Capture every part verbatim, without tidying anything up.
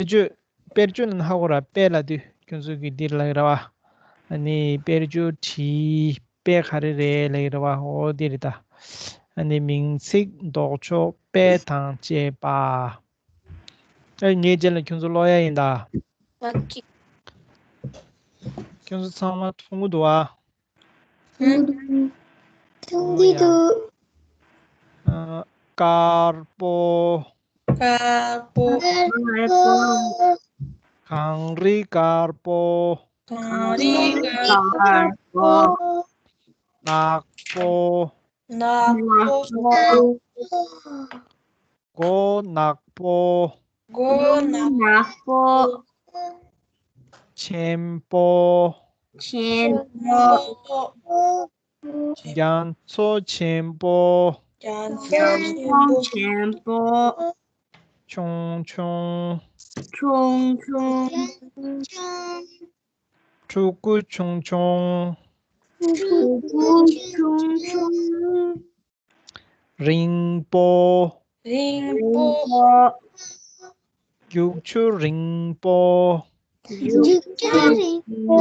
དཔེར་བརྗོད། དཔེར་བརྗོད་ལ་ཧ་གོ་ར། དཔེ་ལབ་དུས་ཁྱོད་ཚོ་གིས་འདིར་ལབ་ཀྱི་རེད་བ། ཨ་ནི་དཔེར་བརྗོད་བྲིས། དཔེ་ག་རེ་རེད་ལབ་ཀྱི་རེད་བ། འོ་འདི་རེད་ད། ཨ་ནི་མིང་ཚིག་ལྡོག་ཕྱོགས་དཔེ་དང་བཅས་པ། ཨེ་ངའི་རྗེས་ལ་ཁྱོད་ཚོ་ཀློག་ཡ་ཡིན་ད། ཨོ་ཁེ། ཁྱོད་ཚོ་ཚང་མ་མཐོང་གི་འདུག་ཨ། མཐོང་གི་འདུག་ཨ། དཀར་པོ། དཀར་པོ། གངས་རི་དཀར་པོ། གངས་རི་དཀར་པོ། ནག་པོ། ནག་པོ། མགོ་ནག་པོ། མགོ་ནག་པོ། ཆེན་པོ། ཆེན་པོ། རྒྱ་མཚོ་ཆེན་པོ། རྒྱ་མཚོ་ཆེན་པོ། ཆུང་ཆུང་། ཆུང་ཆུང་། ཕྲུ་གུ་ཆུང་ཆུང་། ཕྲུ་གུ་ཆུང་ཆུང་། རིང་པོ། རིང་པོ། རྒྱུག་ཆུ་རིང་པོ། རྒྱུག་ཆུ་རིང་པོ།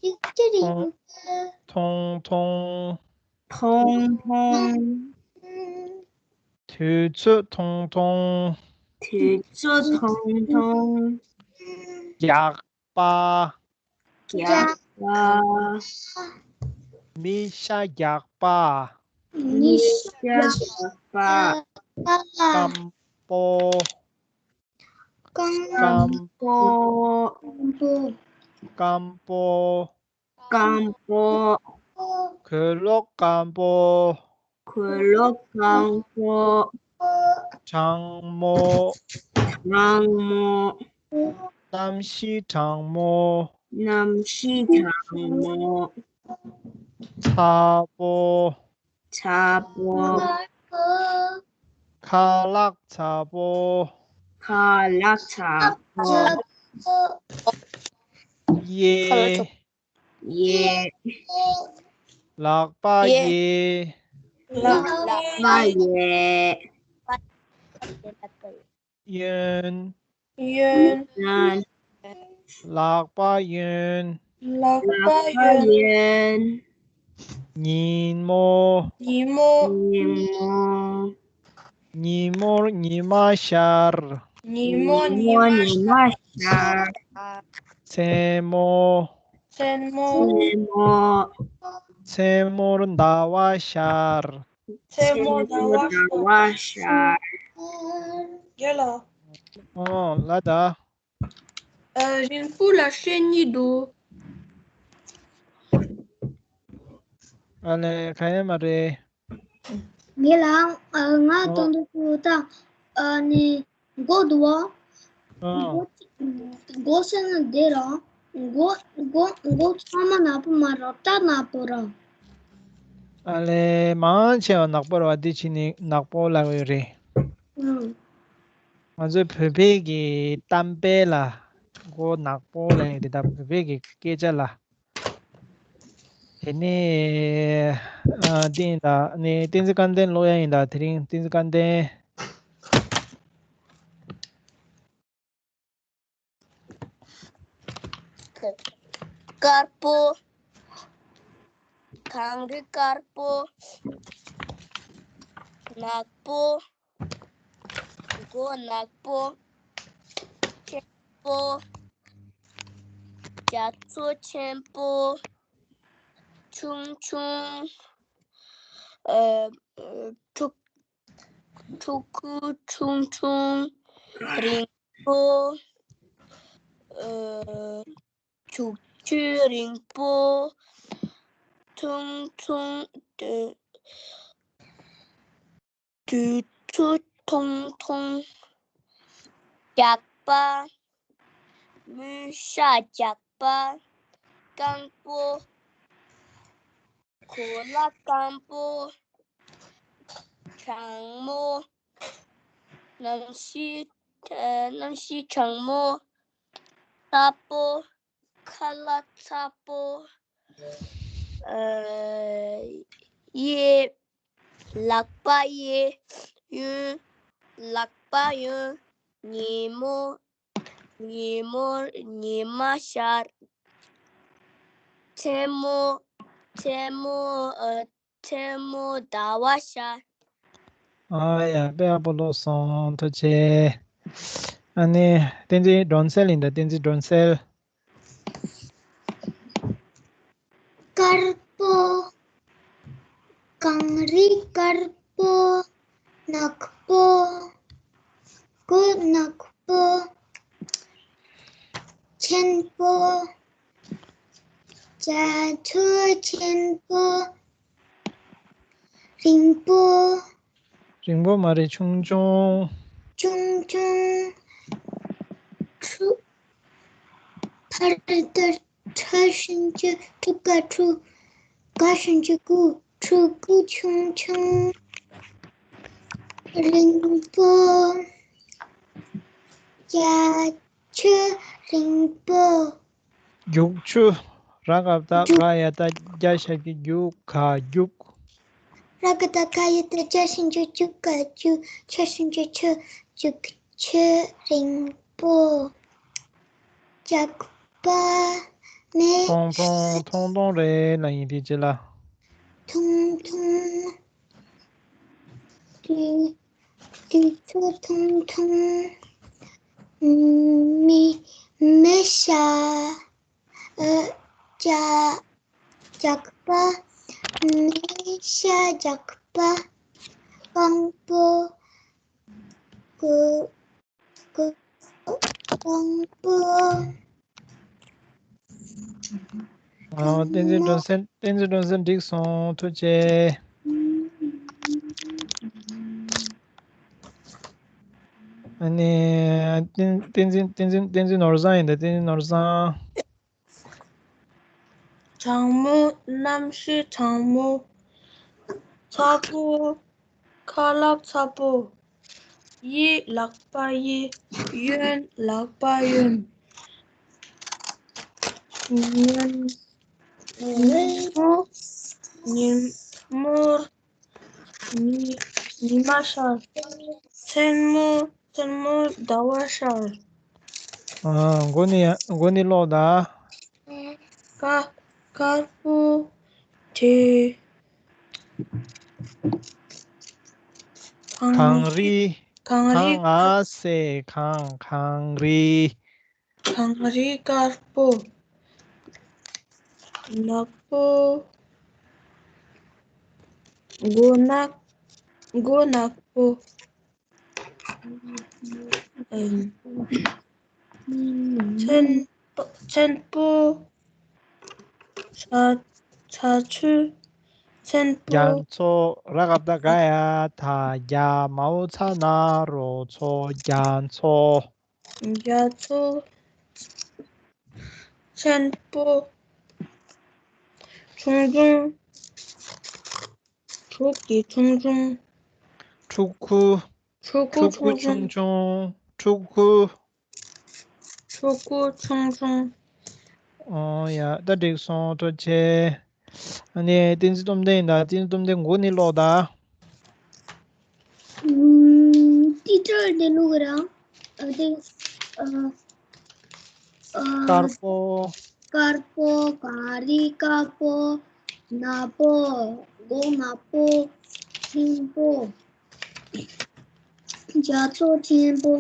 རྒྱུག་ཆུ་རིང་པོ། ཐུང་ཐུང་། ཐུང་ཐུང་། དུས་ཚོད་ཐུང་ཐུང་། དུས་ཚོད་ཐུང་ཐུང་། རྒྱགས་པ། རྒྱགས་པ། མི་ཤ་རྒྱགས་པ། མི་ཤ་རྒྱགས་པ། སྐམ་པོ། སྐམ་པོ། སྐམ་པོ། སྐམ་པོ། གོས་ལོག་སྐམ་པོ། གོས་ལོག་སྐམ་པོ། གྲང་མོ། གྲང་མོ། གནམ་གཤིས་གྲང་མོ། གནམ་གཤིས་གྲང་མོ། ཚ་པོ། ཚ་པོ། ཁ་ལག་ཚ་པོ། ཁ་ལག་ཚ་པོ། གཡས། གཡས། ལག་པ་གཡས། ལག་པ་གཡས། གཡོན། གཡོན། ལག་པ་གཡོན། ལག་པ་གཡོན། ཉིན་མོ། ཉིན་མོ། ཉིན་མོ། ཉིན་མོར་ཉི་མ་ཤར། ཉིན་མོར་ཉི་མ་ཤར། མཚན་མོ། མཚན་མོ། མཚན་མོ། མཚན་མོར་ཟླ་བ་ཤར། མཚན་མོར་ཟླ་བ་ཤར། ཡོད་ལ། ཨོ་ལ་ད། ཨ། རིང་པོ་ལ་ཤེལ་གཉིས་འདུག་ཨ་ལས་ག་ཡེ་མ་རེད། ངས་ལ་ཨ་ང་ཨོ། དོན་དུ་ད་ཨ་ནི་མགོ་འདུག་བ། ཨོ། མགོ་མགོ་ཟེར་ན་བདེ་ར། མགོ་མགོ་མགོ་ཚང་མ་ནག་པོ་མ་རེད། སྐྲ་ནག་པོ་ར། ཨ་ལས་མང་ཆེ་བ་ནག་པོ་རེད་བ། འདི་ཕྱི་ནས་ནག་པོ་ལབ་ཡོད་རེད། ཨང་། ང་ཚོའི་བོད་པའི་གི་གཏམ་དཔེ་ལ་མགོ་ནག་པོ་ལབ་ཡོད་རེད། ད་བོད་པའི་གི་སྐད་ཆ་ལ། དེ་ནས་ཨ་འདི་ཡིན་ད། ནས་བསྟན་འཛིན་སྐལ་ལྡན་ཀློག་ཡ་ཡིན་ད། དེ་རིང་བསྟན་འཛིན་སྐལ་ལྡན། དཀར་པོ། གངས་རི་དཀར་པོ། ནག་པོ། མགོ་ནག་པོ། ཆེན་པོ། རྒྱ་མཚོ་ཆེན་པོ། ཆུང་ཆུང་། ཨ། ཕྲུ་ཕྲུ་གུ་ཆུང་ཆུང་། རིང་པོ། ཨ། རྒྱུག་ཆུ་རིང་པོ། ཐུང་ཐུང་། དུས་ཚོད་ཐུང་ཐུང་། རྒྱགས་པ། མི་ཤ་རྒྱགས་པ། སྐམ་པོ། གོས་ལོག་སྐམ་པོ། གྲང་མོ། གནམ་གཤིས། ཨ། གནམ་གཤིས་གྲང་མོ། ཚ་པོ། ཁ་ལག་ཚ་པོ། ཨ། གཡས། ལག་པ་གཡས། གཡོན། ལག་པ་གཡོན། ཉིན་མོ། ཉིན་མོ་ཉི་མ་ཤར། མཚན་མོ་མཚན་མོ་ཨ། མཚན་མོ་ཟླ་བ་ཤར། ཨ་ཡ། དཔེ་ཡག་པོ་ཀློག་སོང་། ཐུགས་རྗེ་ཆེ། ཨ་ནི་བསྟན་འཛིན་སྒྲོན་གསལ་ཡིན་ད། བསྟན་འཛིན་སྒྲོན་གསལ། དཀར་པོ། གངས་རི་དཀར་པོ། ནག་པོ། མགོ་ནག་པོ། ཆེན་པོ། རྒྱ་མཚོ་ཆེན་པོ། རིང་པོ། རིང་པོ་མ་རེད། ཆུང་ཆུང་། ཆུང་ཆུང་། ཕྲུ། ཕར་དར་ཕྲ་ཞིང་ཆེ། ཕྲུ་གུ་ཕྲུ། གུ་ཞིང་ཆེ་གུ། ཕྲུ་གུ་ཆུང་ཆུང་། རིང་པོ། རྒྱ་ཆེ་རིང་པོ། རྒྱུག་ཆུ། ར་ག་བཏགས་རྒ་ཡ་བཏགས་རྒྱ་ཞབས་ཀྱུ་རྒྱུ། ག་རྒྱུག་ར་ག་བཏགས་རྒ་ཡ་བཏགས་རྒྱ་ཞབས་ཀྱུ་རྒྱུ། ག་རྒྱུག་ཆུ་ཞབས་ཀྱུ་ཆུ། རྒྱུག་ཆུ་རིང་པོ། ཇག་པ། མེ། ཐུང་ཐུང་། ཐུང་ཐུང་རེད། ལ་ཡིན་དེ་ཅི་ལ། ཐུང་ཐུང་། དུས། དུས་ཚོད་ཐུང་ཐུང་། མི། མི་ཤ། ཨ། ཇ། ཇག་པ། མི་ཤ་ཇག་པ། དཔང་པོ། གོ། གོ། དཔང་པོ། ཨ། བསྟན་འཛིན་སྒྲོན་གསལ། བསྟན་འཛིན་སྒྲོན་གསལ་འགྲིག་སོང་། ཐུགས་རྗེ་ཆེ། ཨ་ནི། བསྟན། བསྟན་འཛིན། བསྟན་འཛིན། བསྟན་འཛིན་ནོར་བཟང་ཡིན་ད། བསྟན་འཛིན་ནོར་བཟང་། གྲང་མོ། གནམ་གཤིས་གྲང་མོ། ཚ་པོ། ཁ་ལག་ཚ་པོ། གཡས། ལག་པ་གཡས། གཡོན། ལག་པ་གཡོན། ཉིན། ཉིན་མོ། ཉིན་མོར། ཉི། ཉི་མ་ཤར། མཚན་མོ། མཚན་མོར་ཟླ་བ་ཤར། ཨ། མགོ་ནས། མགོ་ནས་ཀློག་དང་། དཀར། དཀར་པོ། དེ། གངས། གངས་རི། གངས་རི། གངས། ང་ཟེར་གངས། གངས་རི། གངས་རི་དཀར་པོ། ནག་པོ། མགོ་ནག་མགོ་ནག་པོ། ཨེམ། ཆེན། ཆེན་པོ། ཚ། ཚ་ཆུ། ཆེན་པོ། རྒྱ་མཚོ། ར་ག་བཏགས་རྒ་ཡ་བཏགས་རྒྱ། མའོ་ཚ་ན་རོ་མཚོ། རྒྱ་མཚོ། རྒྱ་མཚོ། ཆེན་པོ། ཆུང་ཆུང་། ཕྲུ་གུ་ཆུང་ཆུང་། ཕྲུ་གུ། ཕྲུ་གུ་ཕྲུ་གུ་ཆུང་ཆུང་། ཆུང་ཆུང་། ཕྲུ་གུ། ཕྲུ་གུ་ཆུང་ཆུང་། ཨོ་ཡ། ད་འགྲིག་སོང་། ཐུགས་རྗེ་ཆེ། ཨ་ནི་བསྟན་འཛིན་སྟོབས་ལྡན་ཡིན་ད། བསྟན་འཛིན་སྟོབས་ལྡན་མགོ་ནས་ཀློག་དང་། ཨུམ། ཊི་ཅར་དེ་ལུག་རང་། ཨ། དེ། ཨ། ཨ། དཀར་པོ། དཀར་པོ། གངས་རི་དཀར་པོ། ནག་པོ། མགོ་ནག་པོ། ཆེན་པོ། རྒྱ་མཚོ་ཆེན་པོ།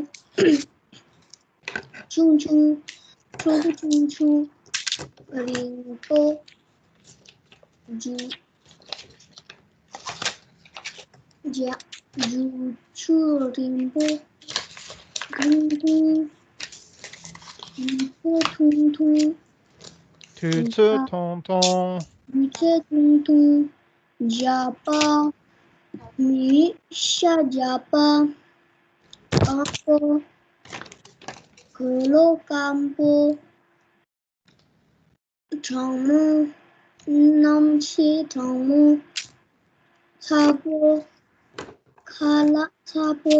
ཆུང་ཆུང་། ཕྲུ་གུ་ཆུང་ཆུང་། རིང་པོ། རྒྱུག་རྒྱ། རྒྱུག་ཆུ་རིང་པོ། ཐུང་ཐུང་། དུས་ཚོད་ཐུང་ཐུང་། དུས་ཚོད་ཐུང་ཐུང་། དུས་ཚོད་ཐུང་ཐུང་། ཇག་པ། མི་ཤ་ཇག་པ། དཀར་པོ། གོས་ལོག་སྐམ་པོ། གྲང་མོ། གནམ་གཤིས་གྲང་མོ། ཚ་པོ། ཁ་ལག་ཚ་པོ།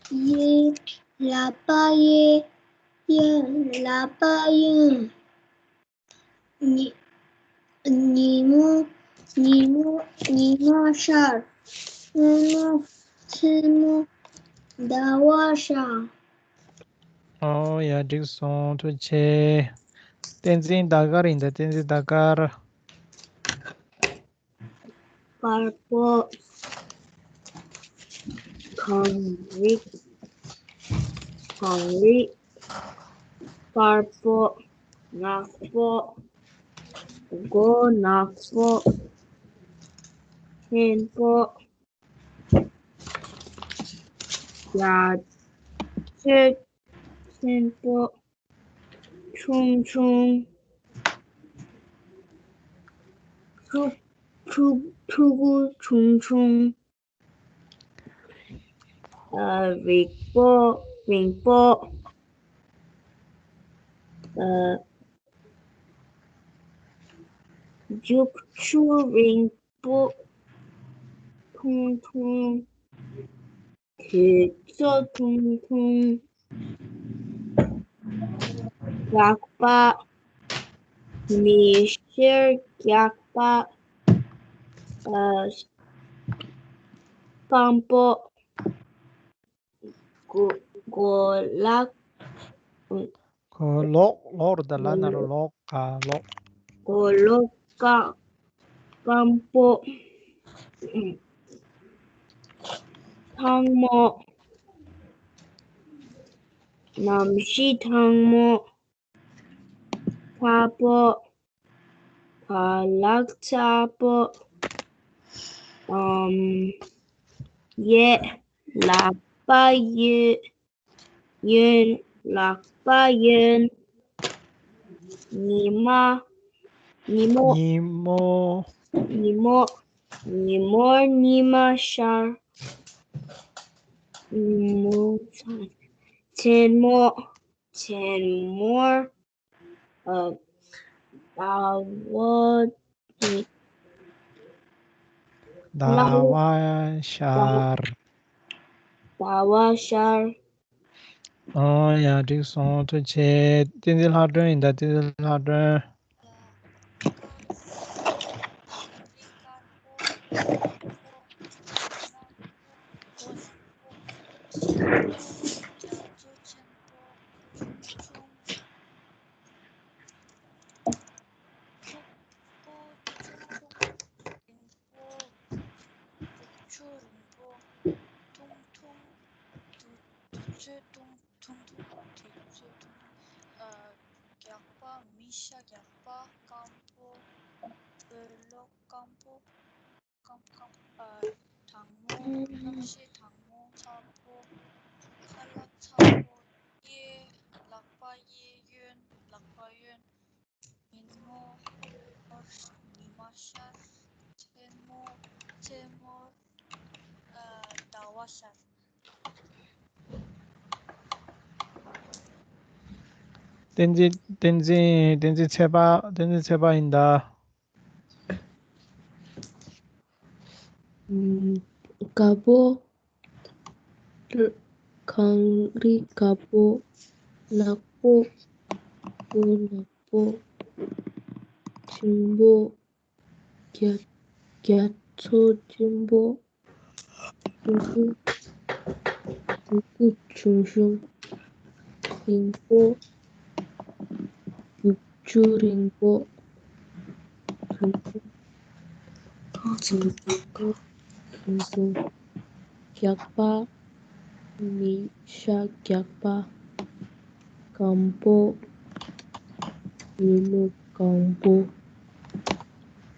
གཡས། ལག་པ་གཡས། གཡོན། ལག་པ་གཡོན། ཉི། ཉིན་མོ། ཉིན་མོ། ཉི་མ་ཤར། མཚན་མོ། མཚན་མོ། ཟླ་བ་ཤར། ཨོ་ཡ། འགྲིག་སོང་། ཐུགས་རྗེ་ཆེ། བསྟན་འཛིན་ཟླ་དཀར་ཡིན་ད། བསྟན་འཛིན་ཟླ་དཀར། དཀར་པོ། གངས་རི། གངས་རི། དཀར་པོ། ནག་པོ། མགོ་ནག་པོ། ཆེན་པོ། རྒྱ་མཚོ་ཆེན་པོ། ཆུང་ཆུང་། ཕྲུ་ཕྲུ་ཕྲུ་གུ་ཆུང་ཆུང་། ཨ། རིང་པོ། རིང་པོ། ཨ། རྒྱུག་ཆུ་རིང་པོ། ཐུང་ཐུང་། དུས་ཚོད་ཐུང་ཐུང་། རྒྱགས་པ། མི་ཤེར་རྒྱགས་པ། ཨ། སྐམ་པོ། གོ་གོ་ལག་གོ་ལོག་ལོག་རུ་ད་ལ་ན་རུ་ལོག་ག་ལོག་གོ་ལོག་ག་སྐམ་པོ། གྲང་མོ། གནམ་གཤིས་གྲང་མོ། ཚ་པོ། ཁ་ལག་ཚ་པོ། ཨམ། གཡས། ལག་པ་གཡས། གཡོན། ལག་པ་གཡོན། ཉི་མ། ཉི་མོ། ཉི་མོ། ཉི་མོ། ཉི་མོར་ཉི་མ་ཤར། ཉི་མོ་ཚ། མཚན་མོ། མཚན་མོར། ཨ། ཟླ་བ། ཟླ་བ་ཤར། ཟླ་བ་ཤར། ཨོ་ཡ། འགྲིག་སོང་། ཐུགས་རྗེ་ཆེ། བསྟན་འཛིན་ལྷ་སྒྲོན་ཡིན་ད། བསྟན་འཛིན་ལྷ་སྒྲོན། ཆུ་རིང་པོ། ཐུང་ཐུང་། དུས་དུས་ཚོད་ཐུང་ཐུང་། དུས་ཚོད་ཐུང་ཐུང་། ཨ། རྒྱགས་པ། མི་ཤ་རྒྱགས་པ། སྐམ་པོ། འོད་ལོག་སྐམ་པོ། སྐམ་སྐམ། ཨ། གྲང་མོ། གནམ་གཤིས་གྲང་མོ། ཚ་པོ། ཁ་ལག་ཚ་པོ། གཡས། ལག་པ་གཡས། གཡོན། ལག་པ་གཡོན། ཉིན་མོ། ཉི་མ་ཤར། མཚན་མོ། མཚན་མོ། ཨ། ཟླ་བ་ཤར། བསྟན་འཛིན། བསྟན་འཛིན། བསྟན་འཛིན་ཚེ་དཔག་བསྟན་འཛིན་ཚེ་དཔག་ཡིན་ད། ཨམ། དཀར་པོ། གངས་རི་དཀར་པོ། ནག་པོ། མགོ་ནག་པོ། ཆེན་པོ། རྒྱ་རྒྱ་མཚོ་ཆེན་པོ། ཕྲུ་གུ། ཕྲུ་གུ་ཆུང་ཆུང་། རིང་པོ། རྒྱུག་ཆུ་རིང་པོ། ཐུང་ཐུང་། ཐུང་ཐུང་། རྒྱགས་པ། མི་ཤ་རྒྱགས་པ། སྐམ་པོ། འོད་ལོག་སྐམ་པོ།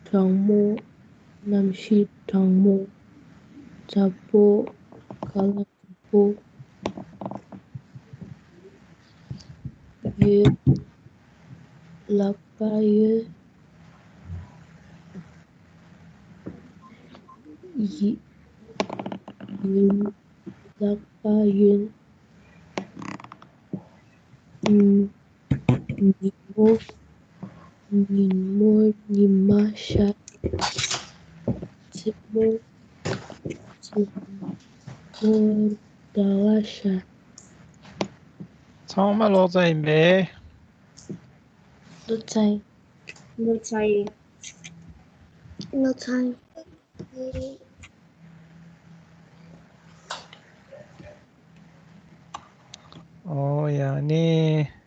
གྲང་མོ། གནམ་གཤིས་གྲང་མོ། ཚ་པོ། ཁ་ལག་པོ། གཡས། ལག་པ་གཡས། གཡོན། ལག་པ་གཡོན། ཉིན་མོ། ཉིན་མོ། ཉི་མ་ཤར། མཚན་མོ། མཚན་མོ། ཟླ་བ་ཤར། ཚང་མ་ཀློག་ཚར་ཡིན་པས། ཀློག་ཚར་ཡིན། ཀློག་ཚར་ཡིན། ཀློག་ཚར་ཡིན། ཨོ་ཡ་ནི།